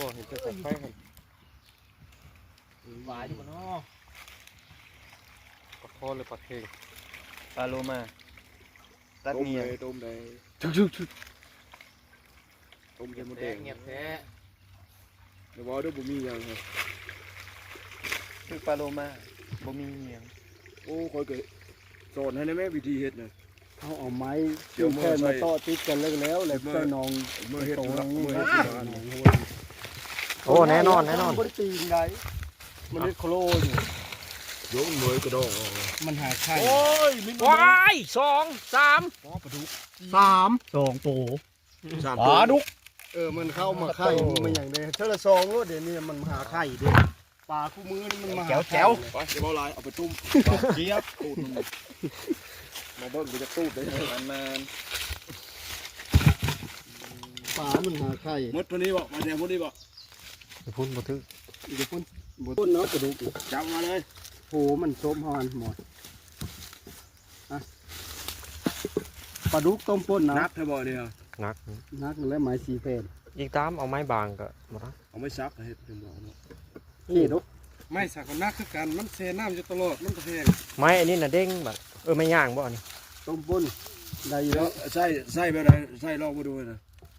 ບໍ່ເຫັນແຕ່ສາຍໄຟຫັ້ນ. ປາຢູ່ບໍ່ນໍ? ປາຄໍຫຼືປາເຄັງ? ປາໂລມາ ຕັດເຫຍື້ອ. ຕົ້ມໄດ້ ຕົ້ມໄດ້ ຕົ້ມໄຂ່ມົດແດງ. ງຽບແທ້ ແຕ່ວ່າເດີ ບໍ່ມີຫຍັງ ຄືປາໂລມາ ບໍ່ມີຫຍັງ. ໂອ້ ຂ້ອຍກໍສອນໃຫ້ແດ່ແມ້ ວິທີເຮັດນະ. ເຮົາເອົາໄມ້ ແຜ່ນມາເຕາະຕິດກັນແລ້ວ ແລ້ວໃສ່ໜອງ ເມື່ອເຮັດ ເມື່ອເຮັດຢູ່ບ້ານ. ໂອ້ ແນ່ນອນ ແນ່ນອນ ບໍ່ໄດ້ຕີງໃດ ມັນເຮັດໂຄໂລຢູ່. ໂຍມເມີຍກະດອກ ມັນຫາໄຂ່. ໂອ້ຍ ມີ ວ້າຍ ສອງ ສາມ ອໍ ປາດຸກ ສາມ ສອງໂຕ ສາມ ປາດຸກ. ເອີ ມັນເຂົ້າມາໄຂ່ ມັນຫຍັງເດ້ ເທື່ອລະສອງໂລດ. ດຽວນີ້ມັນຫາໄຂ່ເດ້ ປາຄູ່ມື້ນີ້ມັນມາຫາໄຂ່. ແຈ່ວ ໄປ ຢ່າເວົ້າຫຼາຍ ເອົາໄປຕົ້ມ ຈຽບ ຕູດມັນ ມາເບິ່ງ ບໍ່ຢາກຕູດເດ້. ມັນ ມັນ ປາມັນຫາໄຂ່. ໝົດເທົ່ານີ້ບໍ່? ມາແຖວໝົດນີ້ບໍ່? ຢູ່ພຸ້ນບໍ່ຖືກ ຢູ່ພຸ້ນ ບໍ່ພຸ້ນເນາະ ປາດຸກ. ຈັບມາເລີຍ ໂຫ ມັນສົມເຮົາຫັ້ນໝົດ. ອ່ະ ປາດຸກຕົ້ມປົ່ນນະ. ໜັກແທ້ບໍ່ນີ້? ໜັກ ໜັກແລ້ວ ໄມ້ສີ່ແຜ່ນ. ອີກຕາມເອົາໄມ້ບາງກໍບໍ່ໄດ້ ເອົາໄມ້ສັກເຮັດຈັ່ງບໍ່ເນາະ. ນີ້ເນາະ ໄມ້ສັກກໍໜັກຄືກັນ ມັນແຊ່ນ້ຳຢູ່ຕະຫຼອດ ມັນກໍແຮງ. ໄມ້ອັນນີ້ນະເດັ່ງບັດ. ເອີ ໄມ້ຍ່າງບໍ່ອັນນີ້? ຕົ້ມປົ່ນໄດ້ຢູ່ແລ້ວ. ໃຊ້ ໃຊ້ແບບໃດ? ໃຊ້ລອງມາດູນະ.